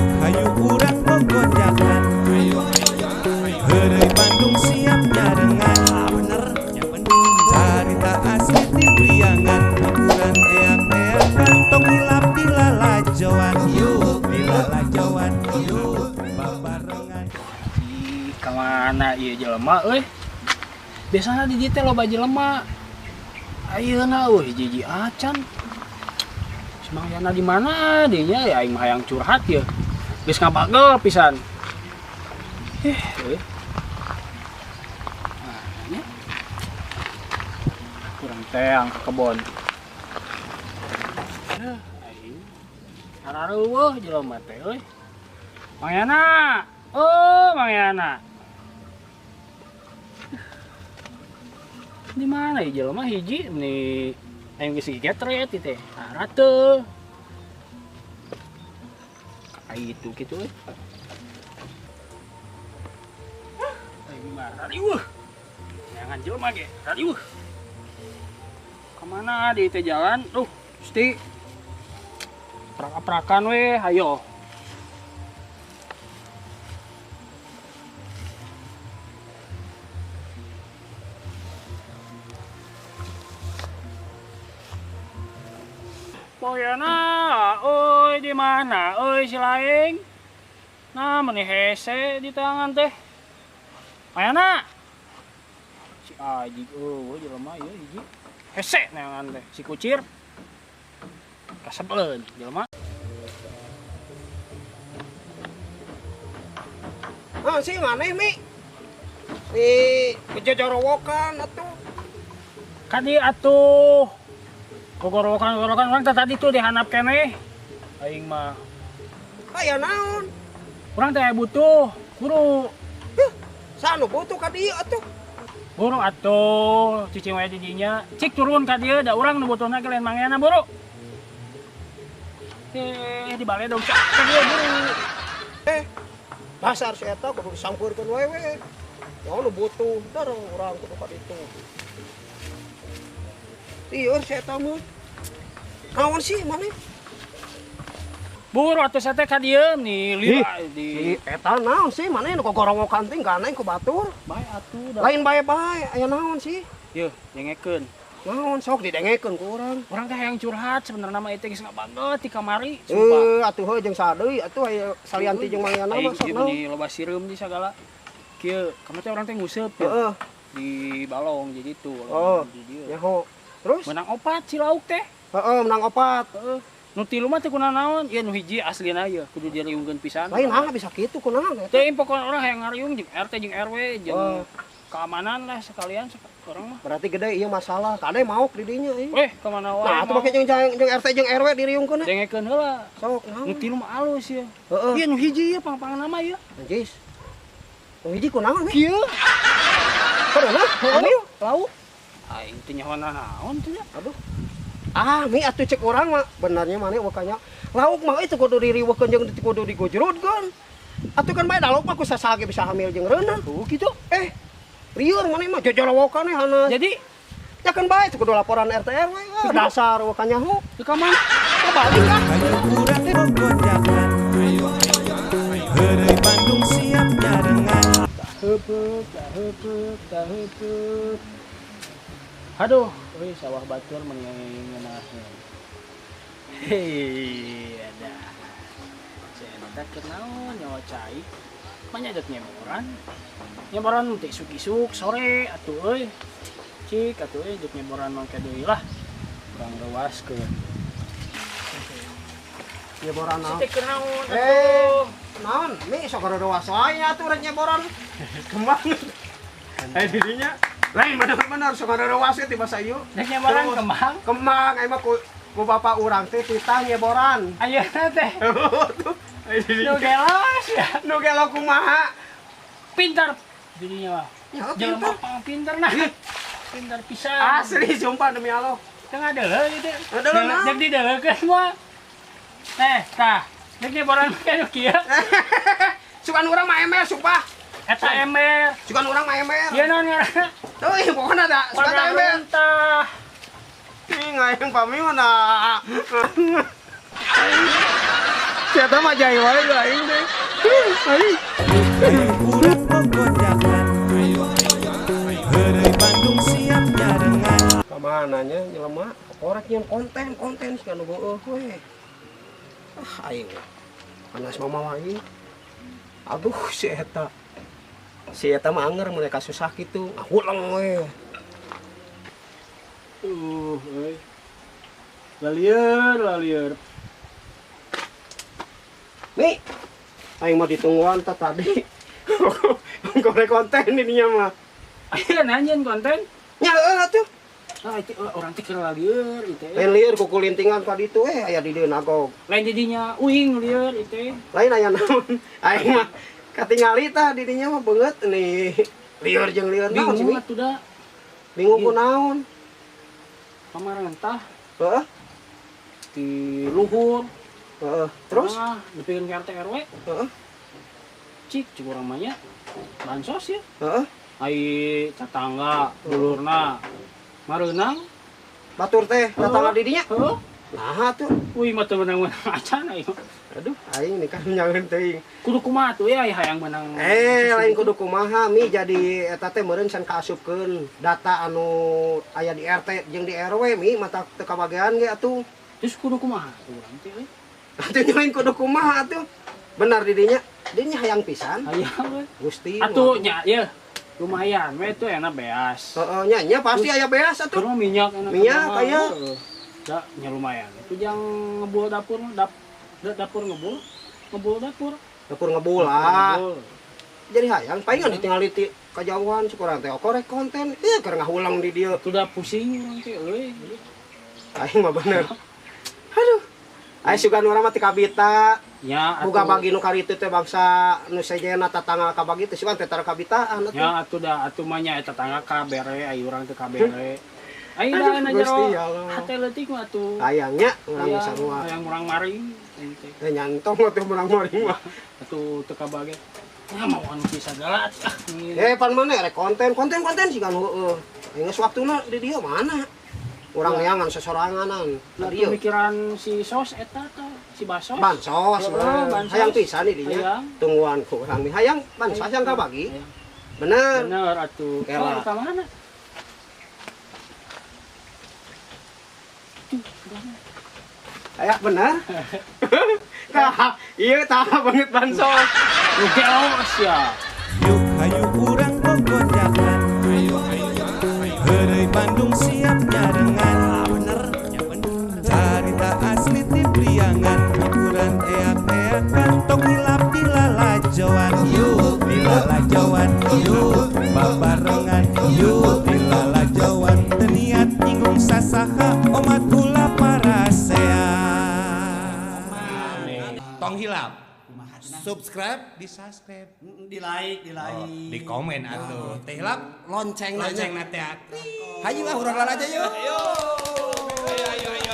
Yuk hayu urang gogonjakan. Heureuy Bandung siap nyarengan. Bener. Carita asli ti Priangan, hiburan eak-eakan tong hilap dilalajoan. Yuk dilalajoan. Yuk babarengan. Ih, kamana ieu jelema euy? Biasana di dieu teh loba jelema. Ayeuna euy hiji-hiji acan. Si Mang Yana di mana dinya ya aing mah hayang curhat ya. Geus ngabagel pisan. Euy. Nah, nya. Kurang teang ke kebon. Aing. Arareuweuh jelema teh euy. Mang Yana. Oh, Mang Yana. Di mana ya jelema hiji nih aing geus getret ieu teh. Arate. Kayak itu kitu euy. Aing mah rariweuh. Neangan jelema ge, rariweuh. Kamana di teh jalan? Duh, Gusti. Prak-prakan we, hayo. Mang Yana, oi di mana? Oi si laing. Nah, meni hese di tangan teh. Mang Yana. Si Aji eueuh jelema ieu hiji. Hese neangan teh si kucir. Kasebeleun jelema. Ah, si maneh mi. Di kejojorowokan atuh. Kadi atuh. Gogorowokan-gogorowokan urang teh tadi tuh dihanap keneh. Aing mah. Aya naon? Urang teh butuh buru. Huh, sanu butuh ka dieu atuh. Buru atuh, cicing wae di dinya. Cik turun ka dieu da urang nu butuhna ge lain Mang Yana buru. Di bale dong cak ka dieu buru. Dasar si eta kudu disampeurkeun wae we. Ya nu butuh, dareng urang kudu ka ditu. Ieu si eta mah. Naon sih maneh? Buru atuh saya teh ka dieu nih lieu di Si eta naon sih maneh nu gogorowokan teh gandeng ku batur. Bae atuh da. Lain bae-bae aya naon sih? Yeuh, dengekeun. Naon sok didengekeun ku urang. Urang teh hayang curhat sebenarnya mah ieu teh geus ngabanget ti kamari, sumpah. Atuh heuh jeung saha deui atuh aya salianti jeung Mang Yana mah sok Aing naon. ieu loba sireum di sagala. Kieu, kamari teh urang teh nguseup ya. Heeh. Di balong jadi tuh, Oh, di dieu. nyaho. Terus? Menang opat si lauk teh. Heeh, menang opat. Heeh. Nu tilu mah teh kunaon? Ieu nu hiji aslina ieu kudu diriungkeun pisan. Lain ah bisa kitu kunaon eta. Teh pokona urang hayang ngariung jeung RT jeung RW jeung Oh. keamanan lah sekalian urang mah. Berarti gede ieu masalah. Kade maok di dinya ieu. Weh, kemana wae. Nah, atuh make jeung jeung RT jeung RW diriungkeun. Dengekeun heula. Sok naon? Nu tilu mah alus ieu. Heeh. Ieu nu hiji ieu pang-pangna mah ieu. Anjis. Nu hiji kunaon we? Kieu. Kunaon? Hamil. Lauk. Aing teh nyaho naon teh nya. Aduh. Ah, mi atuh cek urang mah benarnya maneh wakanya. Lauk mah itu kudu diriweukeun jeung kudu digojrudkeun. Atuh kan bae da lauk mah ku sasaha ge bisa hamil jeung reuneuh. Oh kitu. Lieur maneh mah jojorowokan we hanas. Jadi ya kan bae itu kudu laporan RT RW. Ah, dasar wakanya nyaho. Di kamar. Balik ah. Hayu urang gogonjakan. Heureuy Bandung siap nyarengan. Heupeuk, heupeuk, heupeuk. Aduh, euy sawah batur meni ngeunaheun. Hei, ada. Saya keur naon nyawa cai. Manya dek nyeboran. Nyeboran teh isuk-isuk sore atuh euy. Cik atuh euy dek nyeboran mangke deui lah. Urang reuaskeun. Nyeboran naon? Teh keur naon atuh? Naon? Mi sok reuas wae atuh rek nyeboran. Kembang. Eh didinya lain bener-bener sok reuas ti basa ieu. Dek nyeboran kembang. Kembang aya mah ku bapak urang teh titah nyeboran. Ayeuna teh. Tuh. Nu gelos ya. Nu gelo kumaha? Pintar didinya mah. Ya, Jelema pintar. pang pintar nah. Pintar pisan. Asli sumpah demi Allah. Tengah deuleu ieu teh. Deuleu naon? Dek dideulekeun mah. Tah. Dek nyeboran make nu kieu. Sugan urang mah ember sumpah. Eta ember. Sugan urang mah ember. Ieu naon ngaranna? Tuh, pokokna da sugan Warna ember. runtah. Ih, ngayang pami mana. Saya mah jai wae aing teh. Aing. Hayu urang gogojakan. Heureuy Bandung siap nyarengan. Kamana nya jelema korek nyeun konten siga nu heueuh we. Ah aing. Panas mama aing. Aduh si eta. Si eta mah anger mun kasusah kitu. Ngahuleng we. Euy. Lalieur, lalieur. Mi. Aing mah ditungguan tah tadi. Korek konten ininya mah. Ayo nanyain konten. Nya heueuh atuh. Ah, itu orang teh keur lalieur ieu teh. Lain lieur kukulintingan ka ditu aya di dieu nagog. Lain jadinya uing lieur ieu teh. Lain aya naon. Aing mah katingali tah di dinya mah beungeut nih. Lieur jeung lieur naon sih? Bingung atuh da. Bingung ku naon? Pamarentah. Heeh. Di luhur. Heeh. Terus? Nah, dipikeun ka RT RW. Heeh. Cik cik urang mah nya. Bansos ya. Heeh. Ai tetangga dulurna. Mareunang batur teh tetangga di dinya. Heeh. Nah atuh. Uy mah teu meunang-meunang acan aing. Aduh, aing nih kan nyaeun teuing. Kudu kumaha tuh ya hayang meunang. Lain kudu kumaha mi jadi eta teh meureun can kaasupkeun data anu aya di RT jeung di RW mi mata teu kabagean ge atuh. Terus kudu kumaha urang teh euy. Atuh lain kudu kumaha atuh. Benar di dinya. Dinya hayang pisan. Hayang we. Gusti. Atuh nya ieu. Lumayan we tuh enak beas. Heeh, nya nya pasti aya beas atuh. Terus minyak enak. Minyak aya. Da nya lumayan. Itu jang ngebul dapur dapur ngebul, ngebul dapur. Dapur ngebul lah. Jadi hayang palingan ditinggali ti kajauhan syukuran teh korek konten. Ieu keur ngahulang di dieu. Udah pusing urang teh euy. Aing mah bener. Aduh. Aing sugan urang mah ti kabita. Ya, boga bagi nu karitu teh bangsa nu sejenna tatangga kabagi teh sugan teh tara kabitaan atuh. Ya atuh da atuh mah nya eta tetangga kabere ai urang teh kabere. Aing da na jero. Hate leutik mah atuh. Hayangnya urang sarua. Hayang urang maring teh. Teh nyantong atuh urang maring mah. Atuh teu kabage. Nah mau anu bisa segala ah. Pan mana rek konten siga nu heueuh. Geus waktuna di dieu mana? Urang neangan sesoranganan. Nah, pemikiran si sos eta tah, si basos. Bansos, hayang pisan di dinya. Tungguan ku urang mi hayang bansos yang kabagi. Bener. Bener atuh. Kela ka mana? Aya bener. Tah, ieu tah banget bansos. Lu geos ya. Yuk hayu urang gogojakan. Heureuy Bandung siap nyarengan. Bener, ya bener. Carita asli ti Priangan, hiburan eak-eakan, tong hilap dilalajoan. Yuk dilalajoan, yuk babarengan, yuk dilalajoan. Teu niat nyinggung sasaha, omat ulah parasea. Tong hilap. Subscribe, di subscribe, di like, di like, oh, di komen atuh. Teh hilap lonceng lonceng nate. Hayu ah urang lalaja yuk. Ayo. Ayo ayo ayo.